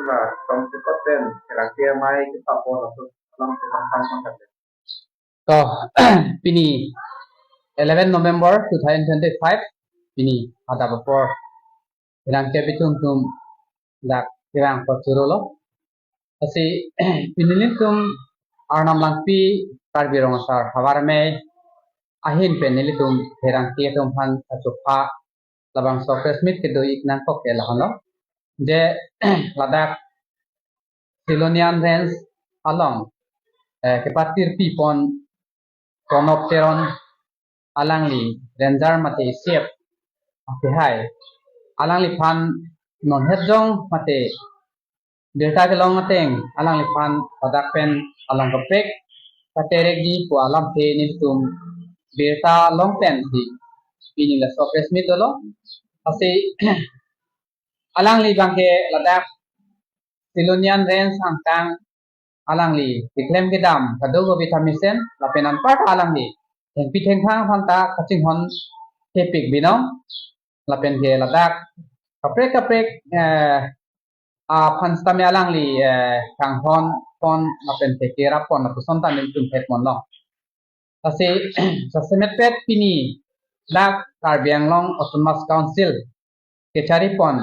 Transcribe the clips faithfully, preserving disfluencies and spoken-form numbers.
Tong Sekot pen Pherangke Amei kepapon atum alam tentang tang tang. To, pini eleven November two thousand twenty-five, pini adap apor Pherangke abitum atum dak Pherang pachuro lo. Lasi pini nelitum Arnam Langpi Karbi Rong Asar Havar Amei ahin pen nelitum Pherangke atum aphan kachupha labangso press meet kedo-ik nangkok ke lahelo. Je ladak Silonijan Range along, eh, kepatirpi pon Pranab Teron alangli ranger mate C F akehai, alangliphan non het jong mate birta kelong ateng alangliphan ladak pen along kaprek katerekji pu alamthe nelitum birta long pen si pini laso press meet dolo. Lasi alangli abangke ladak Silonijan Range angkang alangli keklem kedam kadokave ta mesen lapen anparta alangli thengpi thengphang aphanta kachinghon thepik binong lapen ke ladak kaprek kaprek, eh, aphan sitame alangli, eh, kanghon pon lapen ke kerap pon lapuson ta nelitum het mon lo. Lasi jasemet pet pini dak Karbi Anglong Autonomous Council kechari pon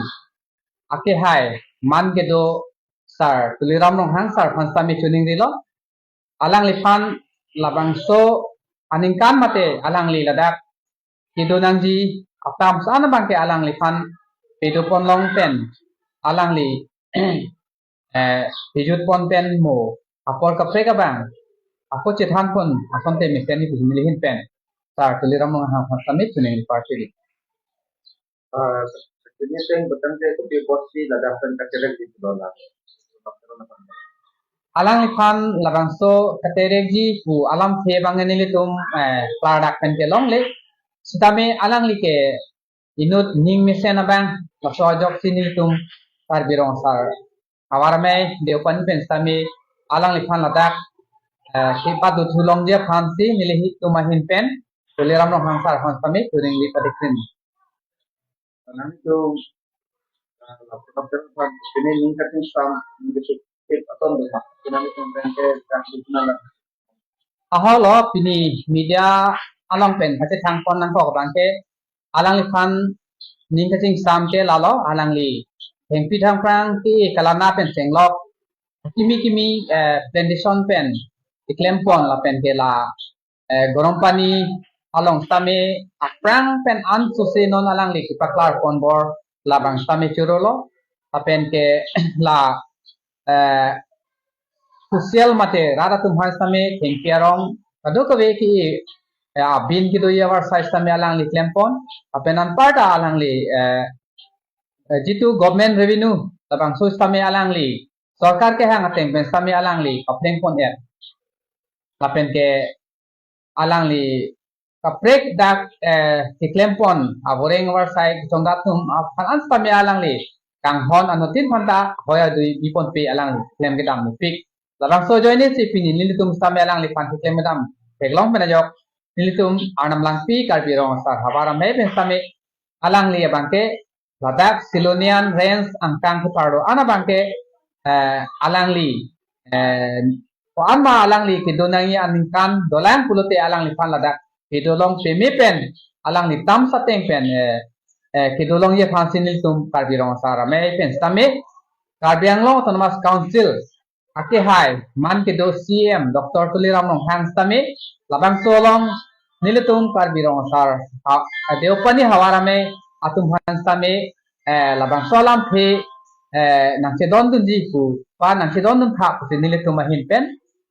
akehai man kedo Sar Tuliram Ronghang sar aphan sitame choningrilo. Alangliphan labangso aningkan mate alangli ladak kedo nangji atam sa-an abangke alangliphan pedo pon long pen alangli, eh, pejut pon pen mo apor kaprek abang ako chethan pon asonte mesen ni pu neli ahin pen Sar Tuliram Ronghang aphan sitame choningri parti. Ah, ini sing betang ke kopi porsi ladak pen kacherek di pulau lah. Alangliphan labangso katerekji pu alamthe abang nelitum, eh, klardak pen ke longle. Sitame alangli ke inut ning mesen abang laso ajoksi nelitum Karbi Rong Asar Havar Amei Deopani pen sitame alangliphan ladak, eh, kepadu thu longji aphan si nelitum ahin pen Tuliram Ronghang sar aphan sitame choningri patikrin. Nangtum, ah, lapu lapu lapu, ini ning kachingsam, ning kachingthip aton doma. Nangtum pen ke, kachingthip nang. Ahok lo, pini media along pen kachethang pon nangkok abangke alangliphan ning kachingsam ke lalo, alangli thengpi thengphang ke kalana pen chenglok kimi kimi, eh, plantation pen keklem pon lapen ke la, eh, Garampani along sitame aphrang pen an sose non alangli kepaklar pon bor labang sitame churo lo. Lapen ke la, eh, social mate rat atum aphan sitame thengpi arong kadokave ke, eh, abin kedoji avarsai sitame alangli klem pon. Lapen anparta alangli, eh, eh, jitu government revenue labangso sitame alangli sorkar kehang ateng pen sitame alangli papleng pon-et. Lapen ke alangli kaprek dak, eh, keklem pon avoreng avarsai kechongdat atum aphan an sitame alangli kanghon anuttin aphanta hoi adui bi ponpe alangli klem kedam mepik. Labangso ajoine si pini nelitum sitame alangliphan keklem kedam theklong pen ajok nelitum Arnam Langpi Karbi Rong Asar Havar Amei pen sitame alangli abangke ladak Silonijan Range angkang keparlo an abangke, eh, alangli, eh, ko-an ma alangli kedo nangji aningkan dolang pulote alangliphan ladak kedo long peme pen alangli tam sateng pen, eh, eh, kedo longji aphan si nelitum Karbi Rong Asar Amei pen sitame Karbi Anglong Autonomous Council akehai man kedo C M Doctor Tuliram Ronghang sitame labangso along nelitum Karbi Rong Asar ha-, Deopani Havar Amei atum aphan sitame, eh, labangso alamthe, eh, nangchedondunji pu pa nangchedondun tha pusi nelitum ahin pen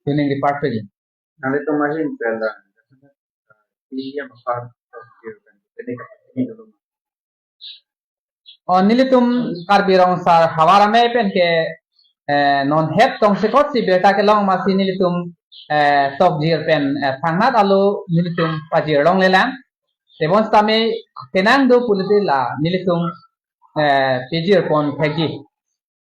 choningri parpegi. Nanglitum ahin pen la C M aphan ini dulu. Oh, nelitum Karbi Rong Asar Havar Amei pen ke, eh, non het tong sekot si birta kelong masi nelitum, eh, tokjir pen, eh, thangnat alo nelitum pajir longlelang. Tebon sitame kenang do pulote la nelitum, eh, pejir pon thekji.